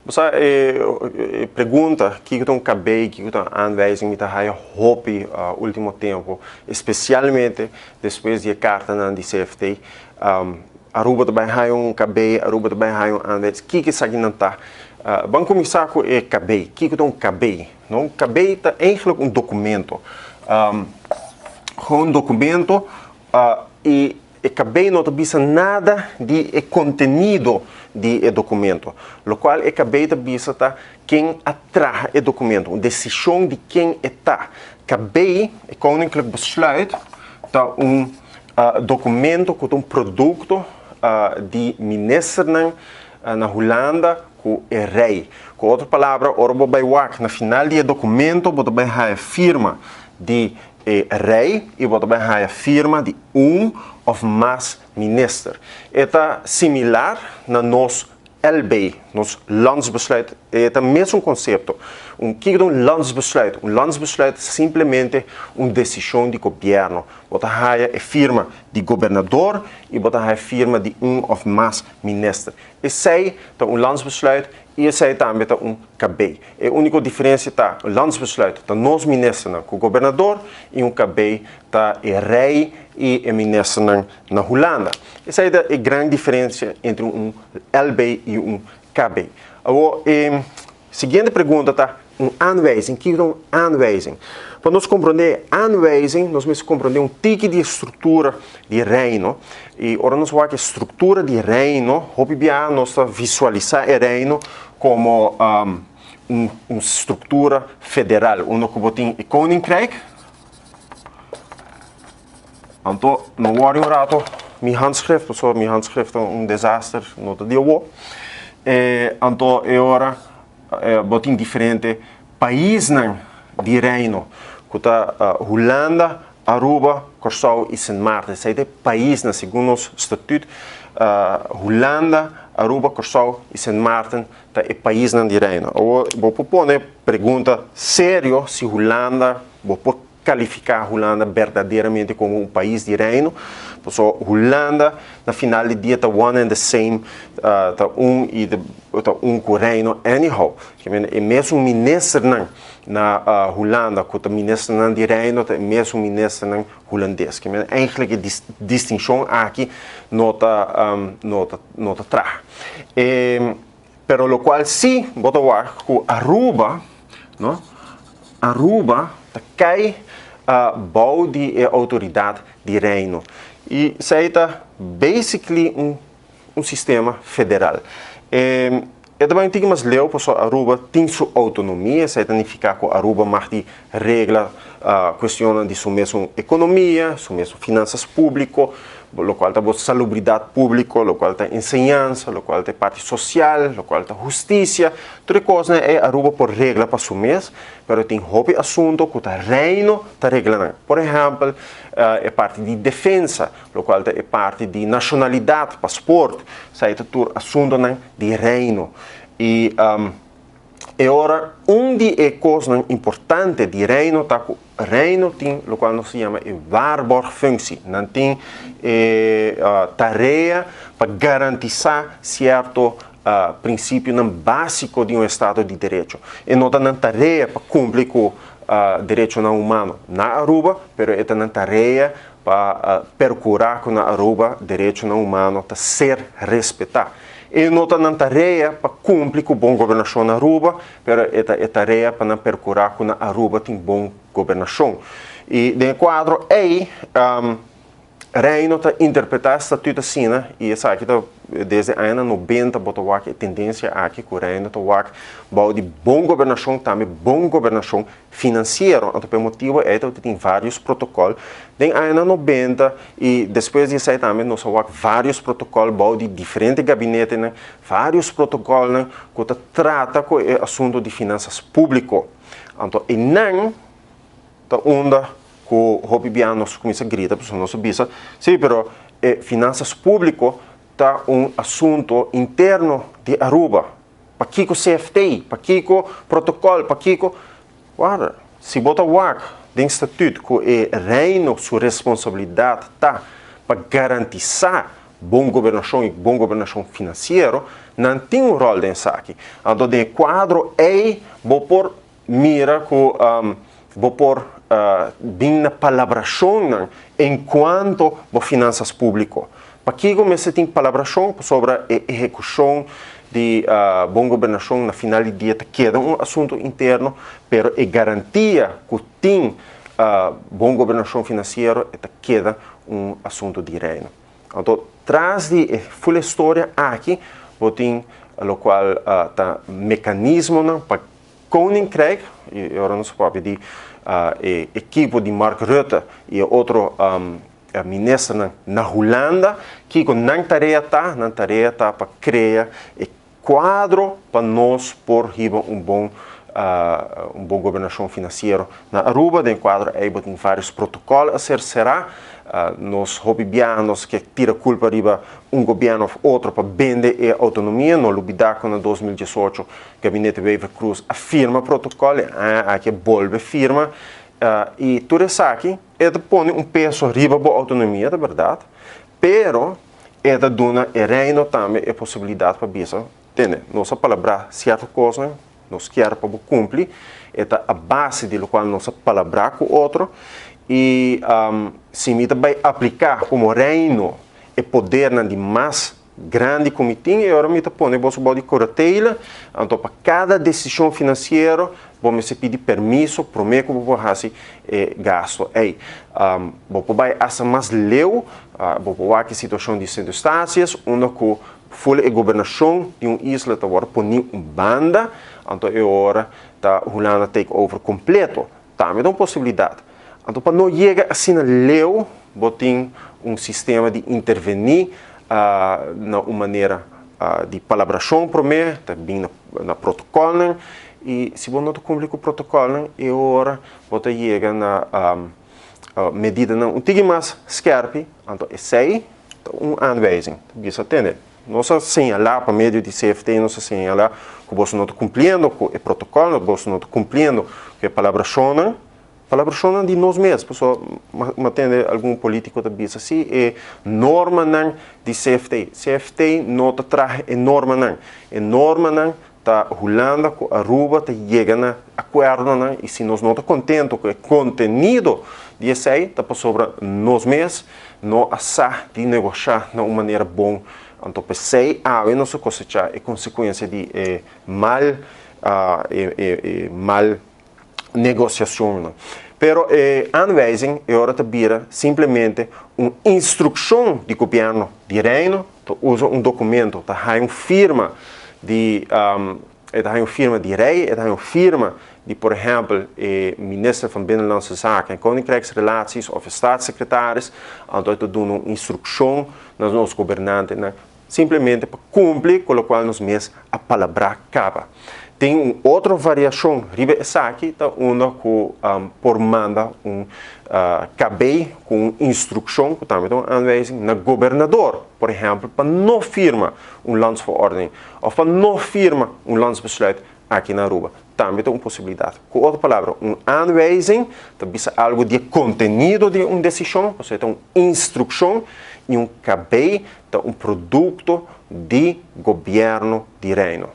Bo e pregunta kiko ta un KB, kiko ta un aanwijzing, mi ta haya hopi ultimo tempo, especialmente despues di e cartanan di CFT. Aruba ta bay haya un KB, Aruba ta bay haya un aanwijzing. Kiko esakinan ta? Ban cuminsa cu e KB. Kiko ta un KB? No, un KB ta eigenlijk un documento. Gewoon un documento y e KB no ta bisa nada di e contenido di e documento. Locual e KB ta bisa ta ken a traha e documento, un decision di ken e ta. KB, e Koninklijk Besluit, ta un documento cu ta un producto di ministernan na Hulanda cu e Rey. Cu otro palabra, ora bo bay wak na final di e documento, bo ta bay haya firma di e Rey y bo ta bay haya firma di un of mas minister. E ta similar na nos LB, nos Landsbesluit, e ta mesun concepto. Un kiko ta un landsbesluit? Un landsbesluit ta simplemente un decision di gobierno. Bo ta haya e firma di gobernador y bo ta haya firma di un of mas minister. Esey ta un landsbesluit y esey tambe ta un KB. E unico diferencia ta, un landsbesluit ta nos ministernan cu gobernador y un KB ta e Rey y e ministernan na Hulanda. Esey ta e gran diferencia entre un LB y un KB. Awor, e siguiente pregunta ta un aanwijzing. Kiko ta un aanwijzing? Pa nos comprende aanwijzing, nos mester comprende un tiki di e structura di Reino. Y ora nos wak e structura di Reino, hopi bia nos ta visualisa e Reino como un structura federal, unda cu bo tin e Koninkrijk. Anto, no worry un rato, mi handschrift, pasobra mi handschrift ta un desaster, no ta di awo. Anto e ora bo tin diferente paisnan di Reino, ku ta Hulanda, Aruba, Kòrsou i Sint Maarten. Esei ta e paisnan segun nos statuut, Hulanda, Aruba, Kòrsou i Sint Maarten ta e paisnan di Reino. Awor bo por pone pregunta serio si Hulanda bo por kalifiká Hulanda berdaderamente komo un pais di Reino, pasobra Hulanda na final di dia ta one and the same, ta un i ta un ku Reino anyhow. E mesun ministernan na Hulanda ku ta ministernan di Reino ta e mesun ministernan hulandes. Eigenlijk e distinshon aki no ta no ta traha. Pero lokual si bo ta wak ku Aruba, no, Aruba ta kai bou di e outoridat di Reino. I esei ta basically un un sistema federal. E e ta bai un tiki mas leu pasobra Aruba tin su outonomia, esei ta nifiká ku Aruba mag di regla kuestionnan di su mesun ekonomia, su mesun finansas públiko, lokual ta bo salubridat públiko, lokual ta enseñansa, lokual ta e parti sosial, lokual ta hustisia. Tur e kosnan ei Aruba por regla pa su mes, pero tin hopi asunto ku ta Reino ta regla nan. Por ehèmpel, e parti di defensa, lokual ta e parti di nashonalidat, pasport, esei ta tur asuntonan di Reino. I e ora un di e kosnan importante di Reino ta ku Reino tin lokual nos ta yama e waarborgfunctie. Nan tin e tarea pa garantisá sierto prinsipionan básiko di un estado di derecho. E no ta nan tarea pa kumpli ku derechonan humano na Aruba, pero e ta nan tarea pa perkurá ku na Aruba derechonan humano ta ser respetá. E no ta nan tarea pa kumpli ku bon gobernashon na Aruba, pero e ta e tarea pa nan perkurá ku na Aruba tin bon gobernashon. I den e kuadro ei, Reino ta interpretá e statuut asina i esaki ta desde añanan nobenta bo ta wak e tendensia aki ku Reino ta wak bou di bon gobernashon tambe bon gobernashon finansiero. Anto pa e motibu ei tabata tin vários protokòl den añanan nobenta i despues di esei tambe nos a wak vários protokòl bou di diferente gabinetenan, vários protokòlnan ku ta trata ku e asuntu di finansas públiko. Anto einan ta unda ku hopi bia nos kuminsá grita pasobra nos a bisa, sí, pero e finansas públiko ta un asuntu interno di Aruba. Pakiko CFT? Pakiko protokòl? Pakiko? Warda, si bo ta wak den statut ku e Reino su responsabilidat ta pa garantisá. Bon gobernashon i bon gobernashon finansiero, nan tin un ròl den esaki. Anto den e kuadro ei bo por mira ku bo por bin na palabrashonnan enkuanto bo finansas públiko. Pakiko mester tin palabrashon? Pasobra e ehekushon di bon gobernashon na final di dia ta keda un asuntu interno, pero e garantia ku tin bon gobernashon finansiero e ta keda un asuntu di Reino. Anto tras di e full e storia aki bo tin lokual ta mekanismonan pa Koninkrijk, i ora nos papia di e ekipo di Mark Rutte i e otro ministernan na Hulanda, kiko nan tarea ta? Nan tarea ta pa krea e kuadro pa nos por hiba un bon un bon gobernashon finansiero na Aruba. Den kuadro ei bo tin vários protokòl a ser será. Nos hopi biaha nos ke tira kulpa riba un gobièrnu òf otro pa bende e outonomia. No lubidá ku na 2018 Gabinete Wever-Croes a firma protokòl, e aña aki a bolbe firma i tur esaki e ta pone un peso riba bo outonomia, ta bèrdat, pero e ta duna e Reino tambe e posibilidat pa bisa, tende, nos a palabrá sierto kosnan, nos kier pa bo kumpli, e ta a base di lokual nos a palabrá ku otro i si mi ta bai apliká komo Reino e podernan di mas grandi ku mi tin i ora mi ta pone boso bou di kuratela, anto pa kada desishon finansiero bo mester pidi permiso promé ku bo por hasi e gasto ei. Bo por bai asta mas leu, bo por wak e situashon di Sint Eustatius unda ku ful e gobernashon di un isla ta wòrdu poni un banda, anto e ora ta Hulanda take over kompleto. Tambe ta un posibilidat. Anto pa no yega asina leu bo tin un sistema di intervení na un manera di palabrashon promé, ta bin na protokòlnan i si bo no ta kumpli ku protokòlnan e ora bo ta yega na medidanan un tiki mas skèrpi, anto esei ta un aanwijzing. Ta bisa tende. Nos a señalá pa medio di CFT, nos a señalá ku boso no ta kumpliendo ku e protokòlnan, boso no ta kumpliendo ku e palabrashonnan, palabrashonnan di nos mes, pasobra mi a tende algun polítiko ta bisa si e normanan di CFT. CFT no ta traha e normanan, e normanan ta Hulanda ku Aruba ta yega na akuerdonan i si nos no ta kontento ku e kontenido di esei ta pasobra nos mes no a sa di negoshá na un manera bon. Anto p'esei awe nos a kosechá e konsekuensia di e mal e mal negosiashonnan. Pero e aanwijzing e ora ta bira simplemente un instrukshon di gobièrnu di Reino, ta usa un dokumento, ta haña un firma di e ta haña un firma di Rei, e ta haña un firma di por ehèmpel e minister van Binnenlandse Zaken en Koninkrijksrelaties òf e staatssecretaris, anto e ta duna un instrukshon na nos gobernantenan Simplemente pa kumpli ku lokual nos mes a palabrá kaba. Tin un otro variashon riba esaki ta unda ku por manda un KB ku un instrukshon, ku tambe ta un aanwijzing, na gobernador, por ehèmpel pa no firma un landsverordening òf pa no firma un landsbesluit aki na Aruba. Tambe ta un posibilidat. Ku otro palabra, un aanwijzing ta bisa algu di e kontenido di un desishon, pasobra e ta un instrukshon, i un KB ta un produkto di gobièrnu di Reino.